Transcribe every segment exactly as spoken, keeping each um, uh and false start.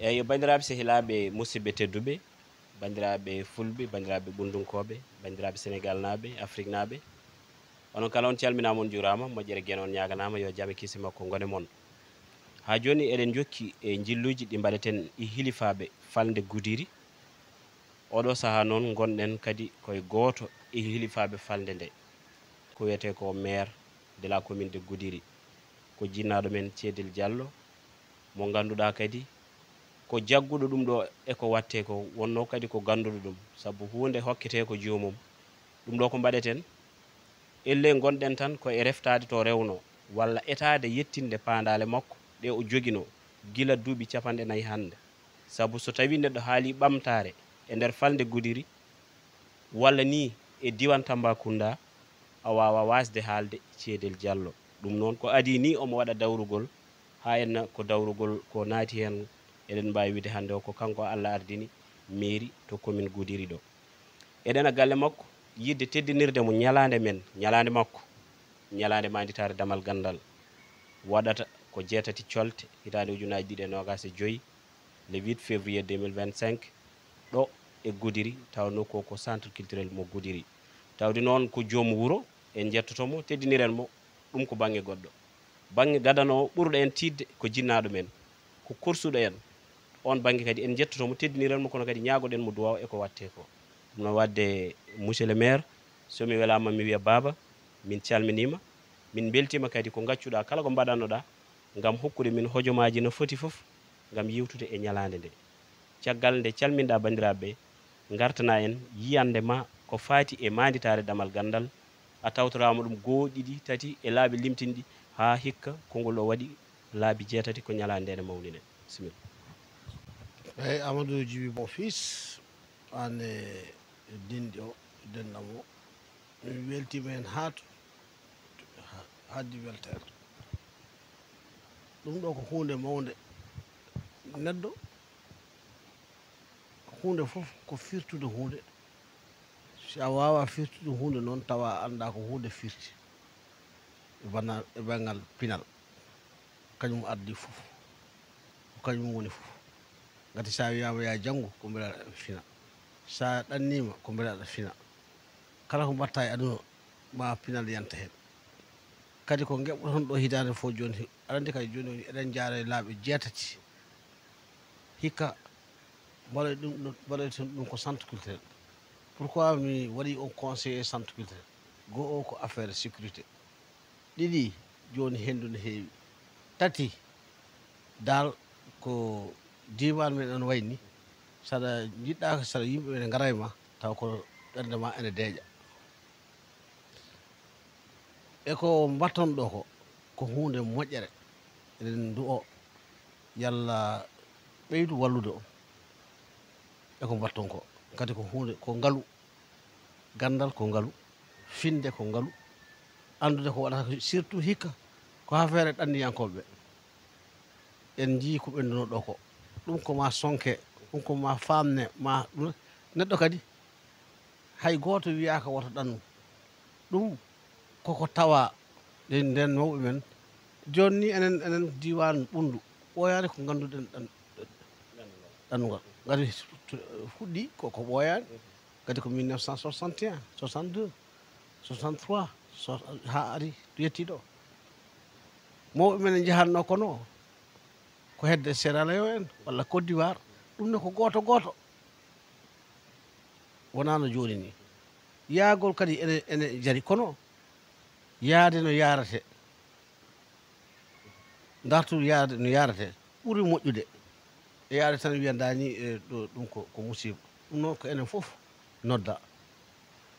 Eeyo, banndiraaɓe sehilaaɓe, musidɓe tedduɓe, banndiraaɓe fulɓe, banndiraaɓe ɓunndunkooɓe, banndiraaɓe senegaalnaaɓe, afriknaaɓe, onon kala on calminaama, on njuuraama, moƴƴere Geno on ñaaganaama, yo jam e kiise makko ngon e mon. Haa jooni eɗen njokki e njilluuji ɗi mbaɗeten e hilifaaɓe falnde Gudiri. Oɗo sahaa noon ngonɗen kadi koye gooto e hilifaaɓe falnde nde, ko wiyetee ko maire de la commune de Goudiri, ko jinnaaɗo men Ceedel Diallo, mo ngannduɗaa kadi ko jagguɗo ɗum ɗo e ko waɗtee ko, wonnoo kadi ko gannduɗo ɗum, sabu huunde hokketee ko joomum. Ɗum ɗo ko mbaɗeten, ellee ngonɗen tan ko e reftaade to rewnoo, walla etaade yettinde paandaale makko ɗe o joginoo gila duuɓi capanɗe nayi hannde. Sabu so tawii neɗɗo haalii ɓamtaare e nder falnde Gudiri, walla nii e diiwaan Tambacounda, a waawaa waasde haalde Ceedel Diallo. Ɗum noon ko adii nii omo waɗa dawrugol, haa enna ko dawrugol ko naati heen, eɗen mbaawi wiyde hannde o ko kanko Allah ardini mairie to commune Gudiri ɗo. Eɗen e galle makko, yiɗde teddinirde mo ñalaande men, ñalaande makko, ñalaande maanditaare Damal Ganndal, waɗata ko jeetati colte, hitaande ujunaaji ɗiɗi e noogaas e joy, le huit février deux mille vingt-cinq, ɗo e Gudiri, tawnoo ko, ko centre culturel mo Gudiri. Tawde noon ko joom wuro, en njettoto mo, teddiniren mo, ɗum ko bannge goɗɗo. Bannge gadano o, ɓurɗo en tiiɗde ko jinnaaɗo men, ko korsuɗo en. Oon bannge kadi en njettoto mo, teddiniren mo, kono kadi ñaagoɗen mo duwaaw e ko waɗtee ko. Ɗum noon waɗde, monsieur le maire, so mi welaama mi wiya baaba, min calminiima, min mbeltiima kadi ko ngaccuɗaa kala ko mbaɗannoɗaa ngam hokkude min hojomaaji no foti fof ngam yewtude e ñalaande nde. Caggal nde calminɗaa banndiraaɓe ɓe, ngartanaa en yiyannde ma ko faati e maanditaare Damal Ganndal, a tawtoraama ɗum goo, ɗiɗi, tati e laabi limtinɗi haa hikka konngol o waɗi laabi jeetati ko ñalaande nde ene mawninee. Bisimilla. Eeyi, Amadou Djiby, mon fils, aan e denɗi o, denɗam o, min weltiima heen haa to, haa, haaddi weltaare. Ɗum ɗo ko huunde mawnde. Neɗɗo, huunde fof ko firtude huunde. Si a waawaa firtude huunde noon, tawa a anndaa ko huunde firti e bana-, e banngal pinal. Kañum addi fof, ko kañum woni fof. Ngati so a wiyaama yaa janngu, ko mbela aɗa fina. So a ɗanniima, ko mbela aɗa fina. Kala ko mbaɗtaa e aduna, ma pinal yanta heen. Kadi ko ngeɓɗoton ɗo hitaande fof jooni, aɗa anndi kadi jooni woni eɗen njaara e laabi jeetati. Hikka mbaɗoy ɗum ɗo, mbaɗoyten ɗum ko centre culturel. Pourquoi mi waɗi on conseiller centre culturel? Goo o ko affaire sécurité. Ɗiɗi, jooni henndu ne heewi. Tati, dal ko diiwaan men on wayni, saɗa njiɗɗaa, saɗa yimɓe ɓe ne ngara e ma, taw ko ɓernde ma ene deeƴa. E ko mbaɗton ɗo ko, ko huunde moƴƴere. Eɗen ndu'o yalla ɓeydu wallude on e ko mbaɗton ko. Kadi ko huunde, ko ngalu, ganndal ko ngalu, finde ko ngalu, anndude ko waɗata ko, surtout hikka ko affaire ɗanniyankooɓe ɓe. En njii ko ɓenndunoo ɗo ko. Ɗum ko ma sonke, ɗum ko ma faamne, ma ɗum neɗɗo kadi hay gooto wiyaaka woto ɗannu. Ɗum koko tawa ɗen nden mawɓe men. Jooni ni enen, enen diiwaan Ɓunndu, ɓooyaani ko ngannduɗen ɗan-, ɗannungal. Ngati fuɗɗi ko, ko ɓooyaani. Ngati ko mille neuf cent soixante et un, soixante-deux, soixante-trois, so-, haa ari yettii ɗo. Mawɓe men njahatnoo kono ko hedde Sierra Leone en walla Côte d'Ivoire, ɗum ne ko gooto gooto. Wonaa no jooni ni. Yaagol kadi ene, ene jari, kono yaade no yaarate, dartu yaade no yaarate ɓuri moƴƴude e yaade tan wiya ndaa ni, e ɗo, ɗum ko, ko musiba. Ɗum noon ko enen fof nodda.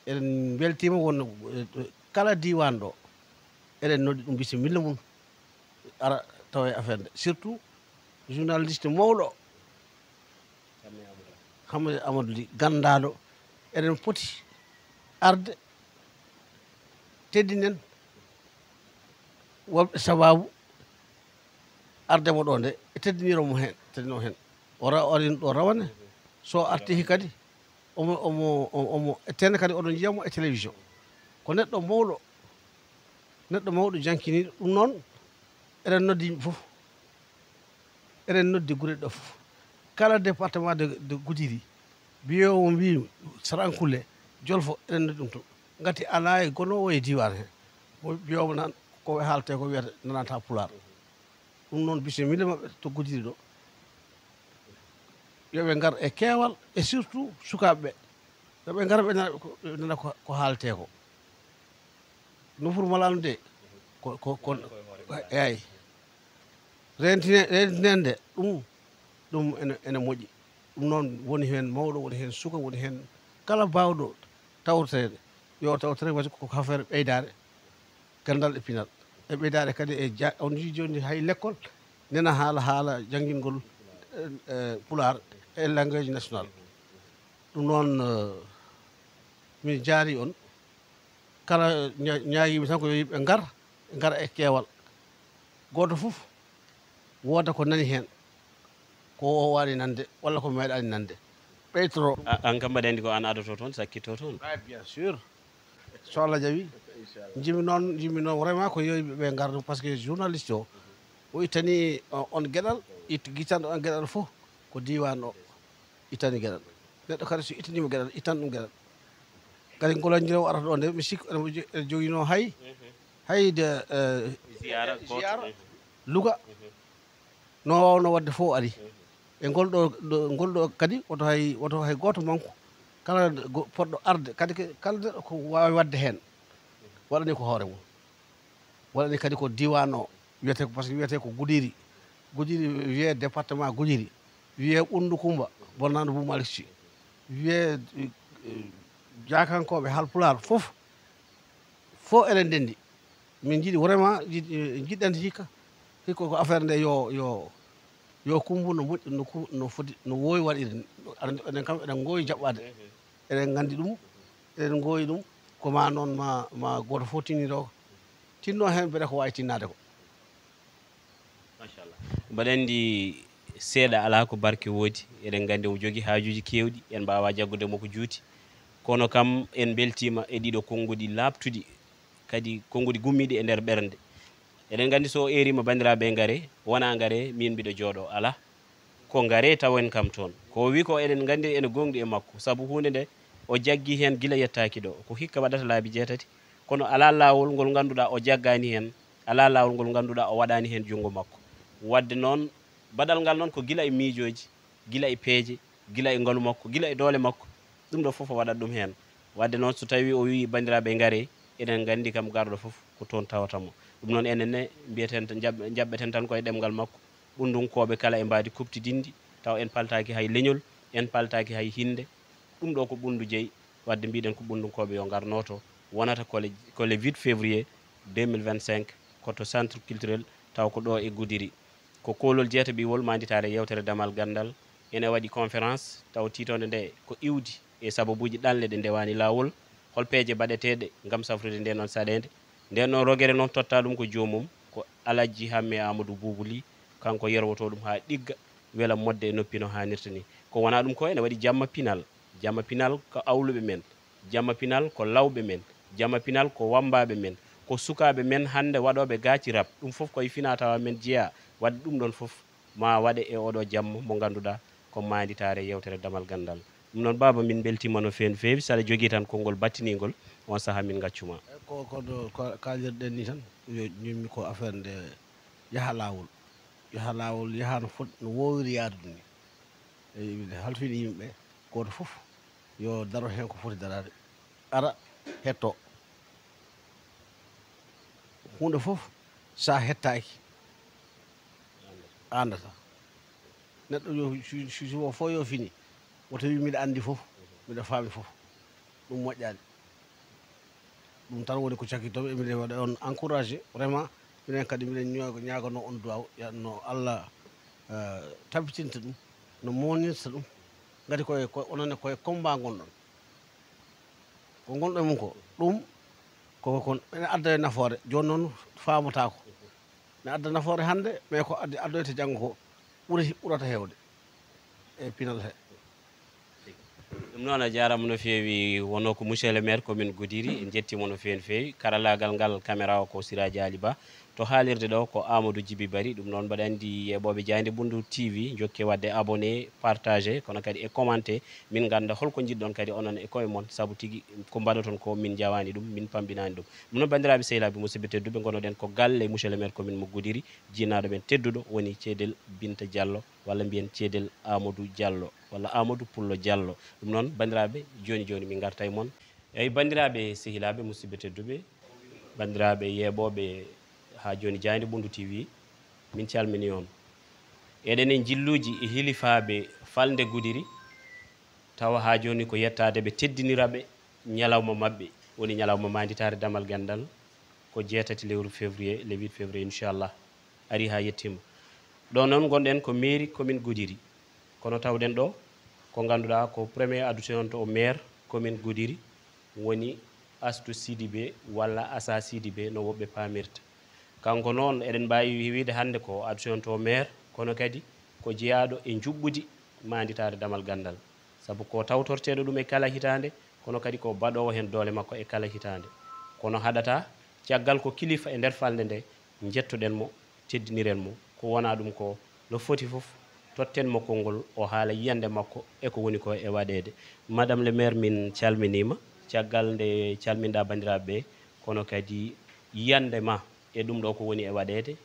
Eɗen mbeltiima wonno, e, kala diiwaan ɗo, eɗen noddi ɗum bisimilla mum, ara tawa e affaire nde. Surtout journaliste mawɗo, Hammet Amadou Ly, ganndaaɗo, eɗen poti arde teddinen wonɓe sabaabu arde mo ɗo nde, e teddiniro mo heen, teddinoo heen. O ra-, o ari ɗo rawane, so artii kadi, omo, omo, omo, omo, e tene kadi oɗon njiya mo e télévision. Ko neɗɗo mawɗo, neɗɗo mawɗo jankiniiɗo. Ɗum noon, eɗen noddi yimɓe fof, eɗen noddi gure ɗo fof. Kala département de, de Goudiri, mbiyo mo mbi Sarankule, Jolfo, enen ɗum to. Ngati alaa e gonoowo e diiwaan he. Mo mbiyo mo nan ko haalte ko wiyata nanata pulaar. Ɗum noon bisimilla maɓɓe to Goudiri ɗo. Yo ɓe ngar e keewal e surtout sukaaɓe ɓe. Yo ɓe ngar ɓe nana ko, ɓe nana ko, ko haalte ko. Nofuru malaano de, ko, ko, ko, eey. Rentine-, rentinende ɗum, ɗum ene, ene moƴƴi. Ɗum noon woni heen mawɗo, woni heen suka, woni heen kala baawɗo tawtoreede. Yo tawtore waɗi ko affaire ɓeydaare ganndal e pinal. E ɓeydaare kadi e ja-, on njii jooni hay lekkol nena haala, haala janngingol, eh, eh, pulaar e language national. Ɗum noon, eh, mi jaari on. Kala ña-, ñaagiimi tan ko yo yimɓe ngar, ngara e keewal. Gooto fof wooda ko nani heen, ko o waawani nande walla ko meeɗaani nande. Ɓeytoro. A-, aan kam mbaɗa anndi ko aan adoto toon, sakkito toon. Ah, bien sûr. So Allah jaɓi. Njimi noon, njimi noon vraiment ko yo yimɓe ɓe ngar ɗum, parce que journaliste o, o ittani, o, on geɗal, it-, gittanɗo on geɗal fof ko diiwaan o. Ittani geɗal. Neɗɗo kadi so ittaniima geɗal, ittan ɗum geɗal. Kadi ngol anjira o arata ɗo nde, mi sikku ene jo-, ene joginoo hay, hay de, eh, Ziyaara gooto, ziyaara, mhm. Louga. Mhm. No waawno waɗde fof ari. Mhm. E ngol ɗo, ɗo, ngol ɗo kadi woto hay, woto hay gooto manku. Kala go-, poɗɗo arde, kadi ke-, kala neɗɗo ko waawi waɗde heen, waɗani ko hoore mum. Waɗani kadi ko diiwaan o, wiyetee ko, par ce que wiyetee ko Gudiri. Gudiri wiyee département Gudiri. Wiyee Ɓunndu Kummba, bonnaaɗo Buu Malik Si. Wiyee, eh, Jaakankooɓe, Haalpulaar, fof, fof eɗen ndenndi. Min njiɗi vraiment, njiɗ-, eh, njiɗɗen hikka, hikka ko affaire nde yo, yo, yo kummbu no moƴƴi, no ku-, no foti, no woowi waɗirde. Aɗa, enen kam eɗen ngoowi jaɓɓaade. Eɗen nganndi ɗum, eɗen ngoowi ɗum, ko ma noon ma, ma gooto fof tinnito, tinno heen mbele ko waawi tinnaade ko. Machallah. Mbaɗa anndi seeɗa alaa ko barke woodi. Eɗen nganndi omo jogii haajuuji keewɗi, en mbaawaa jaggude mo ko juuti. Kono kam en mbeltiima e ɗiɗo konnguɗi laaɓtuɗi, kadi konnguɗi gummiiɗi e nder ɓernde. Eɗen nganndi so o eeriima banndiraaɓe ngare, wonaa ngare, miin mbiɗo jooɗoo, alaa. Ko ngare tawen kam toon. Ko o wi ko eɗen nganndi ene goongɗi e makko, sabu huunde nde o jaggi heen gila yettaaki ɗo. Ko hikka waɗata laabi jeetati, kono alaa laawol ngol ngannduɗaa o jaggaani heen, alaa laawol ngol ngannduɗaa o waɗaani heen junngo makko. Waɗde noon, baɗal ngal noon ko gila e miijooji, gila e peeje, gila e ngalu makko, gila e doole makko. Ɗum ɗo fof o waɗat ɗum heen. Waɗde noon, so tawii o wii banndiraaɓe ngaree, eɗen nganndi kam garɗo fof ko toon tawata mo. Ɗum noon, enen ne mbiyeten tan, njaɓ-, njaɓɓeten tan koye ɗemngal makko. Ɓunndunkooɓe kala e mbaadi kuɓtidinndi, taw en paltaaki hay leñol, en paltaaki hay hinnde. Ɗum ɗo ko ɓunndu jeyi, waɗde mbiɗen ko ɓunndunkooɓe yo ngar nooto, wonata ko le, ko le huit février deux mille vingt-cinq, ko to centre culturel, taw ko ɗo e Gudiri. Ko koolol jeetaɓiwol maanditaare yewtere Damal Ganndal ene waɗi conférence, taw tiitoonde nde ko iwdi e sababuuji ɗanle ɗe ndewaani laawol, hol peeje baɗeteeɗe ngam safrude ndeen ɗoon saɗeende. Ndeen ɗoon rogere noon totta ɗum ko joomum, ko Alajji Hamme Amadou Boubou Ly, kanko yerwotoo ɗum haa ɗigga, wela moɗde e noppi no haanirta ni. Ko wonaa ɗum ko ene waɗi jamma pinal, jamma pinal ko awluɓe men, jamma pinal ko lawɓe men, jamma pinal ko wammbaaɓe men, ko sukaaɓe men hannde waɗooɓe gaaci rap. Ɗum fof koye finaa tawaa men jeyaa, waɗde ɗum ɗoon fof ma waɗe e oɗo jamma mo ngannduɗaa ko maanditaare yewtere Damal Ganndal. Ɗum noon, baaba, min mbeltiima no feewi, no feewi. So aɗa jogii tan konngol battiningol, on sahaa min ngaccu ma. Ko, ko ɗo, ko kaalirɗen ni tan, yo, njimmi ko affaire nde yaha laawol. Yaha laawol, yaha no foti, no woowiri yahdude ni. Eyi, miɗo halfini yimɓe, gooto fof yo daro heen ko foti daraade. Ara, hetto. Huunde fof, so a hettaaki, a anndataa. Neɗɗo yo, si, si, si o fof yo fini, woto wi mbiɗa anndi fof, mbiɗa faami fof. Ɗum moƴƴaani. Ɗum tan woni ko cakkitoomi, emin waɗa on encouragé, vraiment, minen kadi miɗen ñaago-, ñaaganoo on duwaaw, ya no Allah, eh, tabitinta ɗum, no mawnirta ɗum. Ngati koye, ko, onon ne koye combat ngonɗon. Ko ngonɗon e mum ko, ɗum ko, ko ene adda e nafoore, jooni noon faamataako. Ne adda nafoore hannde, mais ko addi addoyta janngo ko ɓuri, ɓurata heewde e pinal he. Ɗum noon, a jaaraama no feewi. Wonno ko monsieur le maire commune Goudiri, en njettiima no feewi, no feewi. Karallaagal ngal, caméra o ko Siraaji Ali Ba. Ko haalirde ɗo ko Amadou Djiby Bari, ɗum noon mbaɗa anndi yeeɓooɓe Jaaynde Ɓunndu T V, njokke waɗde abonné, partagé, kono kadi e commenté, min ngannda holko njiɗɗon kadi onon e koye mon, sabu tigi ko mbaɗoton ko min njawaani ɗum, min pamɗinaani ɗum. Ɗum noon, banndiraaɓe sehilaaɓe musidɓe tedduɓe, ngonoɗen ko galle Monsieur le Maire commune mo Goudiri, jiinaaɗo men tedduɗo woni Ceedel Binta Diallo, walla mbiyen Ceedel Amadou Diallo, walla Amadou Pullo Diallo. Ɗum noon, banndiraaɓe, jooni jooni min ngarta e mon. Eyi, banndiraaɓe sehilaaɓe musidɓe tedduɓe, banndiraaɓe yeeɓooɓe haa jooni Jaaynde Ɓunndu T V, min calminii on. Eɗen e njilluuji e hilifaaɓe falnde Goudiri, tawa haa jooni ko yettaade ɓe teddinira ɓe ñalawma maɓɓe, woni ñalawma maanditaare damal ganndal, ko jeetati lewru février, le huit février, inchallah, ari haa yettiima. Ɗo noon ngonɗen ko mairie commune Goudiri, kono tawɗen ɗo ko ngannduɗaa ko premier adjoint au maire commune Goudiri woni Astou Sidibé walla Assa Sidibé no woɓɓe paamirta. Kanko noon eɗen mbaawi wiide hannde ko adjoint au maire, kono kadi ko jeyaaɗo e njuɓɓudi maanditaare damal ganndal, sabu ko tawtorteeɗo ɗum e kala hitaande, kono kadi ko baɗoowo heen doole makko e kala hitaande. Kono haɗataa, caggal ko kilifa e nder falnde nde, njettoɗen mo, teddiniren mo. Ko wonaa ɗum ko, no foti fof, totten mo konngol, o haala yiyannde makko e ko woni ko e waɗeede. Madame le maire, min calminiima. Caggal nde calminɗaa banndiraaɓe ɓe, kono kadi yiyannde ma e ɗum ɗo ko woni e waɗeede,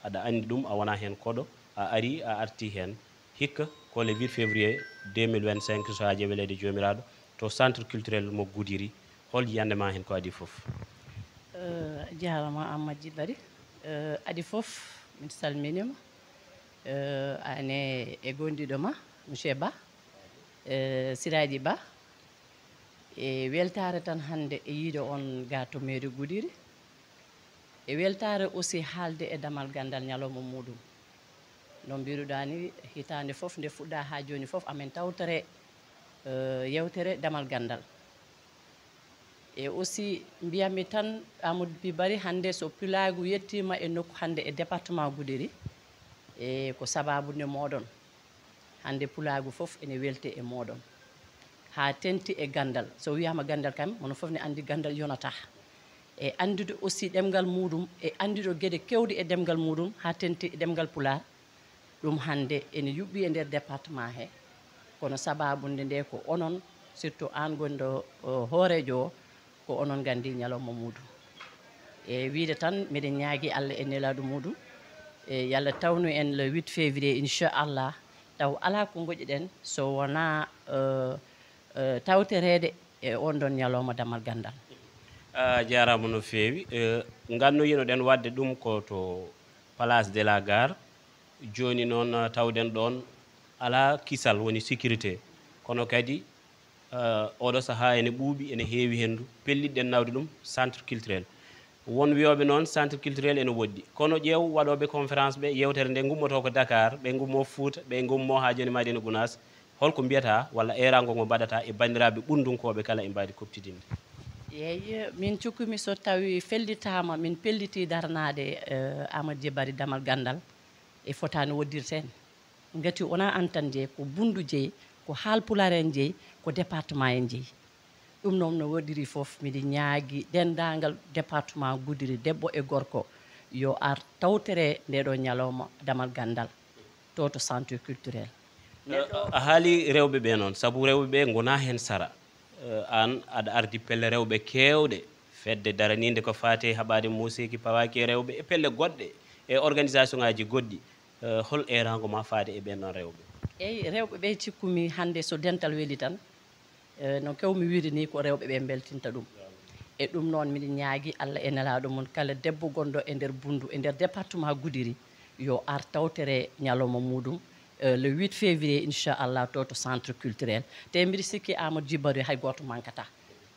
aɗa anndi ɗum, a wonaa heen koɗo, a arii, a artii heen. Hikka ko le huit février deux mille vingt-cinq, so haaji e weleede Joomiraaɗo, to centre culturel mo Goudiri. Hol yiyannde ma heen ko adii fof? Eh, jaaraama Amadji Bari. Eh, adii fof, min salminiima. Eh, aan e gondiiɗo ma, monsieur Ba, eh, Siraaji Ba. E weltaare tan hannde e yiyde on ga to mairie Goudiri. E weltaare aussi haalde e damal ganndal ñalawma muuɗum. No mbiruɗaa ni, hitaande fof nde fuɗɗaa haa jooni fof, amen tawtore, eh, yewtere damal ganndal. E aussi mbiyatmi tan, Amadou Djiby Bari, hannde so pulaagu yettiima e nokku hannde e département Goudiri, e ko sabaabu nde mooɗon. Hannde pulaagu fof ene welti e mooɗon. Haa teeŋti e ganndal. So wiyaama ganndal kam, onon fof ne anndi ganndal yonataa. E anndude aussi ɗemngal muuɗum, e anndude geɗe keewɗe e ɗemngal muuɗum, haa teeŋti e ɗemngal Pulaar. Ɗum hannde ene yuɓɓi e nder département he. Kono sabaabu nde nde ko onon, surtout aan gonɗo, o, hooreejo o, ko onon nganndi ñalawma muuɗum. E wiyde tan, miɗen ñaagii Allah e nelaaɗo muuɗum, e yo Allah tawnu en le huit février, inchallah, taw alaa ko ngoƴƴuɗen so wonaa, eh, eh, tawtoreede e oon ɗoon ñalawma damal ganndal. A jaaraama no feewi. Eh, ngannoyinoɗen waɗde ɗum ko to Place de la Gare. Jooni noon, eh, tawɗen ɗoon alaa kisal, woni sécurité. Kono kadi, eh, oɗo sahaa ene ɓuuɓi, ene heewi henndu. Pelliɗen nawde ɗum centre culturel. Won wiyooɓe noon centre culturel ene woɗɗi. Kono ƴeew waɗooɓe conférence ɓe, yewtere nde ngummoto ko Dakar, ɓe ngummo Fuuta, ɓe ngummo haa jooni Madina Gunaas. Holko mbiyataa walla eeraango ngo mbaɗataa e banndiraaɓe ɓunndunkooɓe kala e mbaadi kuuɓtidinde? Eey, min cukkumi so tawii fellitaama, min pellitii daranaade, eh, Amadou Djiby Bari damal ganndal, e fotaani woddirteede. Ngati wonaa aan tan jeyi, ko Bunndu jeyi, ko Haalpulaar en jeyi, ko département en jeyi. Ɗum noon no woɗɗiri fof, miɗo ñaagii denndaangal département Goudiri, debbo e gorko, yo ar tawtore ndee ɗoo ñalawma damal ganndal to, to centre culturel. Eh, a haalii rewɓe ɓee noon, sabu rewɓe ɓee ngonaa heen sara. Eh, aan aɗa ardi pelle rewɓe keewɗe, fedde daraniinde ko faati e haɓaade muuseeki pawaaki e rewɓe, e pelle goɗɗe, e organisation ŋaaji goɗɗi. Eh, hol eeraango ma faade e ɓeen ɗoon rewɓe? Eey, rewɓe ɓee cikkumi hannde so dental weli tan, eh, no keewmi wiyde nii ko rewɓe ɓee mbeltinta ɗum. E ɗum noon, miɗo ñaagii Allah e nelaaɗo mum, kala debbo gonɗo e nder Bunndu, e nder département Goudiri, yo ar tawtore ñalawma muuɗum, eh, le huit février, inchallah, to, to centre culturel. Te mbiɗo sikki Amadou Djiby Bari hay gooto mankataa.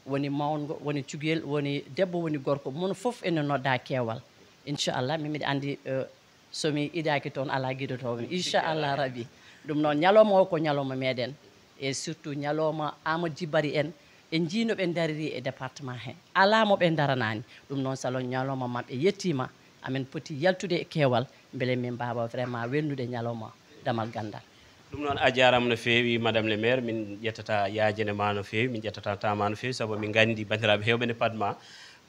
Woni mawngo, woni cugel, woni debbo, woni gorko, moni fof ene noddaa keewal. Inchallah, min mbiɗo anndi, eh, so mi idaaki toon, alaa giɗotoowo mi, inchallah rabbi. Ɗum noon, ñalawma o ko ñalawma meɗen, e surtout ñalawma Amadou Djiby Bari en, en njii no ɓe ndariri e département he. Alaa mo ɓe ndaranaani. Ɗum noon, salon ñalawma maɓɓe yettiima, amen poti yaltude e keewal, mbele min mbaawa vraiment welnude ñalawma damal ganndal. Ɗum noon, a jaaraama no feewi, Madame le maire. Min ƴettataa yaajene ma no feewi, min ƴettataa temps ma no feewi, sabu min nganndi banndiraaɓe heewɓe ne paɗ ma.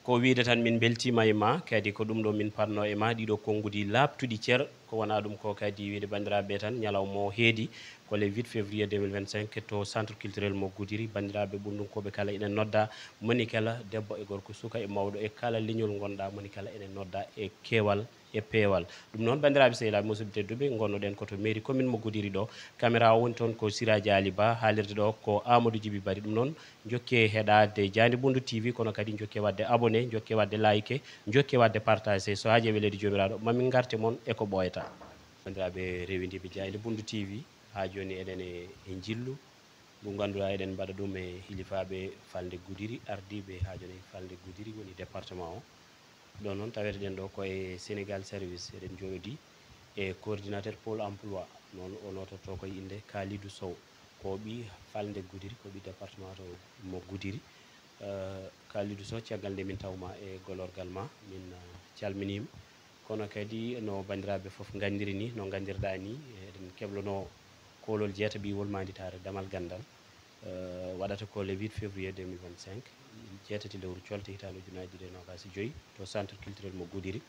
Ko wiyde tan, min mbeltiima e ma, kadi ko ɗum ɗo min parno e ma, ɗiɗo konnguɗi laaɓtuɗi cer. Ko wona ɗum ko kadi wiyde banndiraaɓe tan, ñalawma o heedi ko le huit février deux mille vingt-cinq to centre culturel mo Goudiri. Banndiraaɓe ɓunndunkooɓe kala ina nodda, moni kala debbo e gorko, suka e mawɗo, e kala leñol ngonɗa, moni kala ina nodda e keewal e peewal. Ɗum noon, banndiraaɓe sehilaaɓe musidɓe tedduɓe, ngonnoɗen ko to mairie commune mo Goudiri ɗo. Caméra o woni toon ko Siraji Ali Ba, haalirde ɗo ko Amadou Djiby Bari. Ɗum noon, njokke heɗaade Jaaynde Bundu T V, kono kadi njokke waɗde abonné, njokke waɗde like, njokke waɗde partagé. So haaji e weleede Joomiraaɗo, ma min ngarte mon e ko ɓooyata. Banndiraaɓe rewindiiɓe Jaaynde Bundu T V, haa jooni eɗen e, e njillu ngu ngannduɗaa eɗen mbaɗa ɗum e hilifaaɓe falnde Goudiri, ardiiɓe haa jooni falnde Goudiri woni département o. Ɗo noon tawete ɗen ɗo ko e Sénégal Service, eɗen jooɗodii e coordinateur Pôle emploi, noon o nootorto ko e innde Kalidou Sow, ko ɓii falnde Goudiri, ko ɓii département to mo Goudiri. Eh, Kalidou Sow, caggal nde min tawma e golorgal ma, min, eh, calminiima. Kono kadi no banndiraaɓe fof nganndiri ni, no nganndirɗaa ni, eɗen keblonoo koolol jeetaɓiwol maanditaare damal ganndal. Eh, waɗata ko le huit février deux mille vingt-cinq, jeetati lewru colte hitaande ujunaaji ɗiɗi e noogaas e joy, to centre culturel mo Goudiri.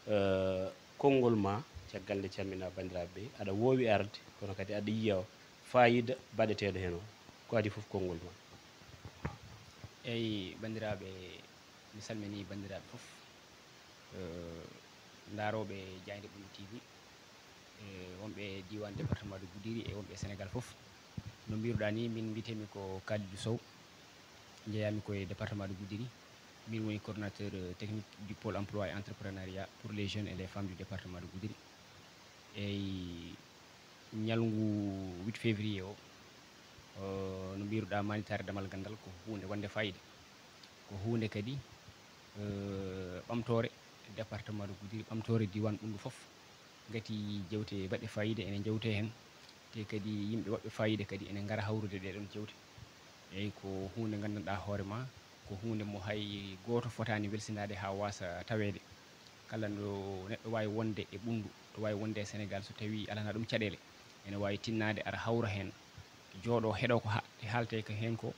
Eh, konngol ma, caggal nde calmina banndiraaɓe ɓe, aɗa woowi arde, kono kadi aɗa yiya faayiida baɗeteeɗo heen o. Ko adii fof konngol ma. Eyi, banndiraaɓe, mi salmini banndiraaɓe fof, eh, ndaarooɓe Jaaynde Bundu T V, e wonɓe diiwaan département de Goudiri e wonɓe Sénégal fof. No mbiruɗaa ni, min mbiyetee-mi ko Kalidou Sow, njeyaa-mi ko e département de Goudiri. Min woni coordonnateur, euh, technique du pôle emploi et entrepreneuriat pour les jeunes et les femmes du département de Goudiri. Eyi, ñalngu huit février o, o, no mbiruɗaa, maanditaare damal ganndal ko huunde wonde faayiida. Ko huunde kadi, eh, ɓamtoore département de Goudiri, ɓamtoore diiwaan ɓunndu fof. Ngati jeewte baɗɗe faayiida ene njewtee heen, te kadi yimɓe waɗɓe faayiida kadi ene ngara hawrude ɗee ɗoon jeewte. Eyi, ko huunde nganndanɗaa hoore ma, ko huunde mo hay gooto fotaani welsindaade haa waasa taweede. Kala ɗo neɗɗo waawi wonde e ɓunndu, ɗo waawi wonde e Sénégal, so tawii alanaa ɗum caɗeele, ene waawi tinnaade ara hawra heen, jooɗoo heɗoo ko ha-, haaltee ko heen ko,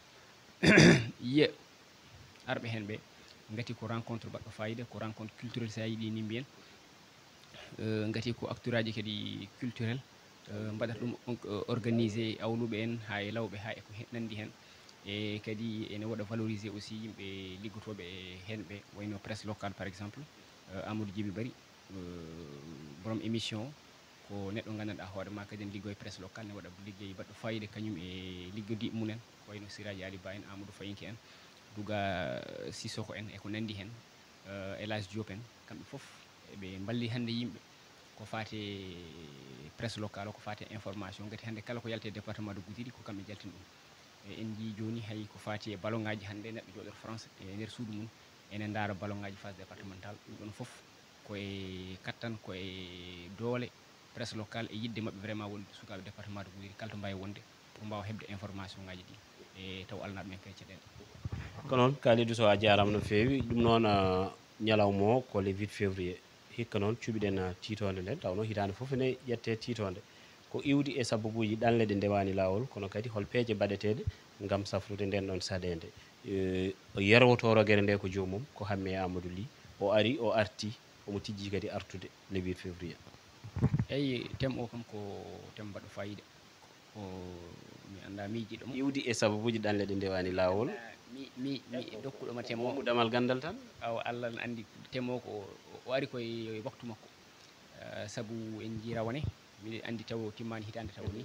yiya arɓe heen ɓe, ngati ko rencontre baɗɗo faayiida, ko rencontre culturel, so a yiɗi ni mbiyen. Eh, ngati ko acteuraaji kadi culturel, eh, mbaɗata ɗum on-, eh, organisé e awluɓe en, haa e lawɓe, haa e ko he-, nanndi heen. E kadi ene waɗa valorisé aussi yimɓe liggotooɓe e heen ɓe, wayno presse locale, par exemple, eh, Amadou Djiby Bari, eh, borom émission, ko neɗɗo nganndanɗaa hoore ma kadi ene liggoo e presse locale, ne waɗa liggey baɗɗo faayiida kañum e liggodiiɓe mum en, ko wayno Siraji Ali Ba en, Amadou Fayinke en, Duga Sissoko en, e ko nanndi heen, eh, El Hadj Diop en, kamɓe fof eɓe mballi hannde yimɓe ko faati e presse locale o, ko faati e information. Ngati hannde kala ko yalti e département de Goudiri ko kamɓe njaltini ɗum. E, en njii jooni hay ko faati e ballonŋaaji, hannde neɗɗo jooɗoto France e nder suudu mum ene ndaara ballonŋaaji phase départementale. Ɗum ɗoon fof ko e kattan, ko e doole presse locale e yiɗde maɓɓe vraiment wonde sukaaɓe département de Goudiri kala to mbaawi wonde, pour mbaawa heɓde information ŋaaji ɗi e taw alanaa ɗum en kadi caɗeele. Ko noon, Kalidou Sow, a jaaraama no feewi. Ɗum noon, ah, ñalawma o ko le huit février. Hikka noon, cuɓiɗen, ah, tiitoonde nden, taw noon hitaande fof ene ƴettee tiitoonde. Ko iwdi e sababuuji ɗanle ɗe ndewaani laawol, kono kadi hol peeje baɗeteeɗe ngam safrude nden ɗon saɗeende? Eh, o yerwoto rogere nde ko joomum, ko Hammee Amadou Ly. O ari, o arti, omo tijji kadi artude le huit février. Eyi, thème o kam ko thème baɗɗo faayiida. Ko mi anndaa miijiiɗo mo. Iwdi e sababuuji ɗanle ɗe ndewaani laawol. Mi, mi, mi dokkuɗo ma thème o. Moomu damal ganndal tan. Awa, Allah ne anndi thème o ko, o ari ko e waktu makko. Eh, sabu en njii rawane, miɗen anndi taw timmaani hitaande taw ni,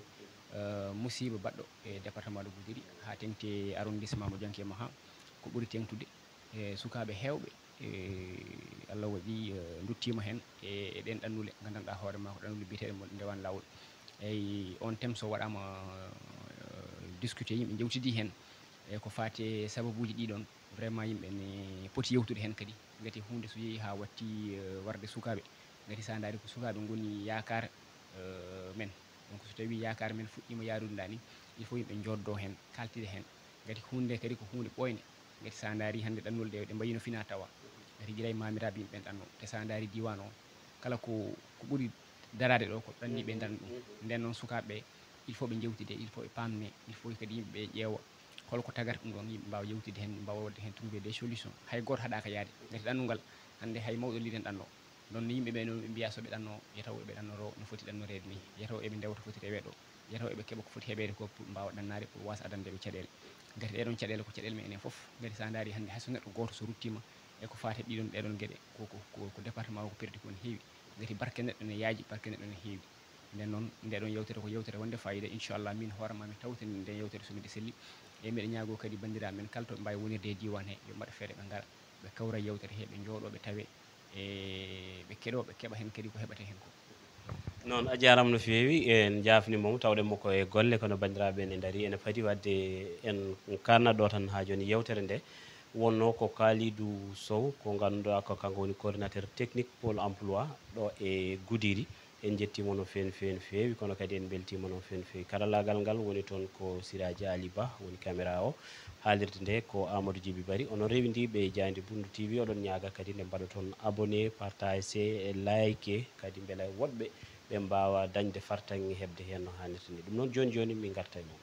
eh, musiiba baɗɗo e département de Goudiri, haa teŋti e arrondissement mo Janke Maha, ko ɓuri teŋtude e sukaaɓe heewɓe, e Allah waɗi, eh, nduttiima heen e, e ɗeen ɗannule, nganndanɗaa hoore ma ko ɗannule biyeteeɗe mo ndewaani laawol. Eyi, on thème so waɗaama, eh, discuté, yimɓe njewtidii heen, e ko faati e sababuuji ɗii ɗoon, vraiment yimɓe ne poti yewtude heen kadi, ngati huunde so yehii haa watti, eh, warde sukaaɓe, ngati so a ndaari ko sukaaɓe ngoni yaakaar, eh, men. Donc so tawii yaakaar men fuɗɗiima yaarude ndaa ni, il faut yimɓe njooddoo heen, kaaltida heen. Ngati huunde nde kadi ko huunde ɓooynde. Ngati so a ndaari hannde ɗannule ɗe, ɗe mbayii no finaa tawa. Ngati gila e maamiraaɓe yimɓe ɓen ɗanno. Te so a ndaari diiwaan o, kala ko, ko ɓuri daraade ɗo, ko ɗanniiɓe ndarani ɗum. Nden noon sukaaɓe ɓe, il faut ɓe njewtide, il faut ɓe paamne, il faut kadi yimɓe ɓe ƴeewa holko tagata ɗum ɗon, yimɓe mbaawa yewtidde heen, mbaawa waɗde heen trouver des solutions. Hay gooto haɗaaka yahde. Ngati ɗannungal, hannde hay mawɗo liiren ɗanno. Ɗon no yimɓe ɓe no ɓe mbiya so ɓe ɗanno, yo taw eɓe ɗannoroo no foti ɗannoreede nii, yo taw eɓe ndewta foti reweede ɗo, yo taw eɓe keɓa ko foti heɓeede ko pour mbaawa ɗannaade, pour waasa adande ɓe caɗeele. Ngati ɗee ɗoon caɗeele ko caɗeele men enen fof. Ngati so a ndaari hannde hay so neɗɗo gooto so ruttiima e ko faati e ɗiɗon ɗee ɗoon geɗe, ko, ko, ko, ko département o ko perdi ko no heewi. Ngati barke neɗɗo ne yaaji, barke neɗɗo ne heewi. Nden noon, nde ɗon yewtere ko yewtere wonde fayida. Inchallah, min hoore ma mi tawtani nden yewtere so miɗo selli. E miɗo ñaago kadi banndiraaɓe men kala to ɓe mbaawi wonirde e diiwaan he, yo mbaɗ feere ɓe ngara, ɓe kawra yewtere he, ɓe njooɗo, ɓe tawe, e ɓe keɗo, ɓe keɓa heen kadi ko heɓata heen ko. Noon, a jaaraama no feewi, en njaafniima mo, tawɗen mo ko e golle, kono banndiraaɓe ene ndarii, ene fadi waɗde en kaanat ɗo tan haa jooni yewtere nde. Wonnoo ko Kalidou Sow, ko ngannduɗaa ko kanko woni coordinateur technique Pôle emploi ɗo e Goudiry. En njettiima no feewi, feewi, feewi, kono kadi en mbeltiima no feewi, feewi. Karallaagal ngal woni toon ko Siraji Ali Ba woni caméra o. Haalirde nde ko Amadou Djiby Bari. Onon rewindiiɓe e Jaaynde Bundu T V, oɗon ñaaga kadi nde mbaɗoton abonné, partagé, like, kadi mbele woɗɓe ɓe mbaawa dañde fartaŋŋe heɓde heen no haanirta ni. Ɗum noon, jooni jooni min ngarta e mon.